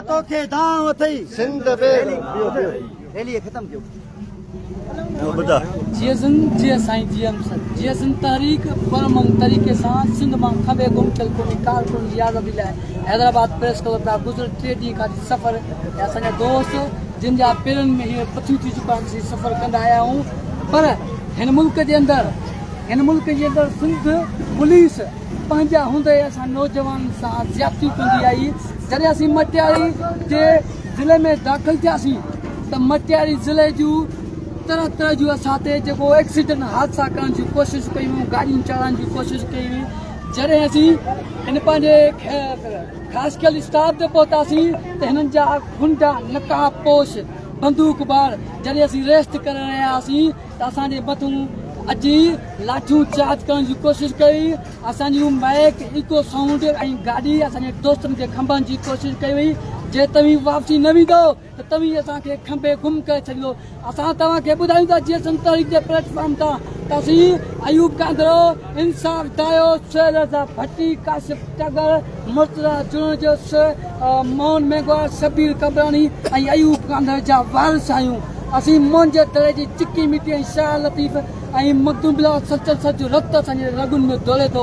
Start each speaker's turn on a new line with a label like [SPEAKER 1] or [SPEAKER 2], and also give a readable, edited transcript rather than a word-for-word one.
[SPEAKER 1] توکي دانهن اٿئي.
[SPEAKER 2] سنڌ ۾
[SPEAKER 1] ريلي ختم ڪيو.
[SPEAKER 3] جيئي سنڌ جيئي سائين جي ايم سنڌ جيئي سنڌ تحريڪ پرامن طريقي سان سنڌ مان کنڀي گم ٿيل قومي ڪارڪنن جي آزادي لاء حيدرآباد پريس ڪلب تان گذريل ٽي ڏينهن کان جي سفر ۽ اسان جا دوست جن جا پيرن ۾ هينئر پٿيون ٿي چڪا آهن سي سفر ڪندا آيا آهيون پر هن ملڪ جي اندر هن ملڪ جي اندر سنڌ پوليس پنهنجا هوندي اسان نوجوانن سان زيادتيون ڪندي آئي جڏهن اسين مٽياري جي ضلعي ۾ داخل ٿياسين ته مٽياري ضلعي جون طرح طرح جون اسان تي جيڪو ايڪسيڊنٽ حادثا ڪرڻ جون ڪوشش ڪيون ويون گاڏيون چاڙهڻ جون ڪوشش ڪئي وئي جڏهن اسين هن پنهنجي خاص ڪيل اسٽاپ تي پهتاسين ته هنن جا گنڊا نقاب پوش بندوق بار جڏهن اسين ريسٽ ڪري رهيا هئاسين ته اسان جي مٿون اچي لاٺيون چارج ڪرڻ جي ڪوشش ڪئي اسان جون مائيڪ ايڪو سائونڊ ۽ گاڏي اسان جي دوستن کي کنڀڻ جي ڪوشش ڪئي وئي جي توهين واپسي نه ويندو ته توهين اسان کي کنڀي گم ڪري ڇڏيندو اسان توهان کي ٻڌايون ٿا جي سنڌ تحريڪ جي پليٽ فارم تان ته اسين ايوب ڪانڌڙو انصاف دايو سهيل رضا ڀٽي ڪاشف ٽڳڙ مرتضيٰ جوڻيجو موهن مينگهواڙ، شبير قمبراڻي ۽ ايوب ڪانڌڙ جا وارث آهيون. اسين موهن جي دڙي جي چڪي مٽي ۽ شاهه لطيف ۽ مخدوم بلاول سچل سر جو رت اسان جي رڳن ۾ ڊوڙي ٿو.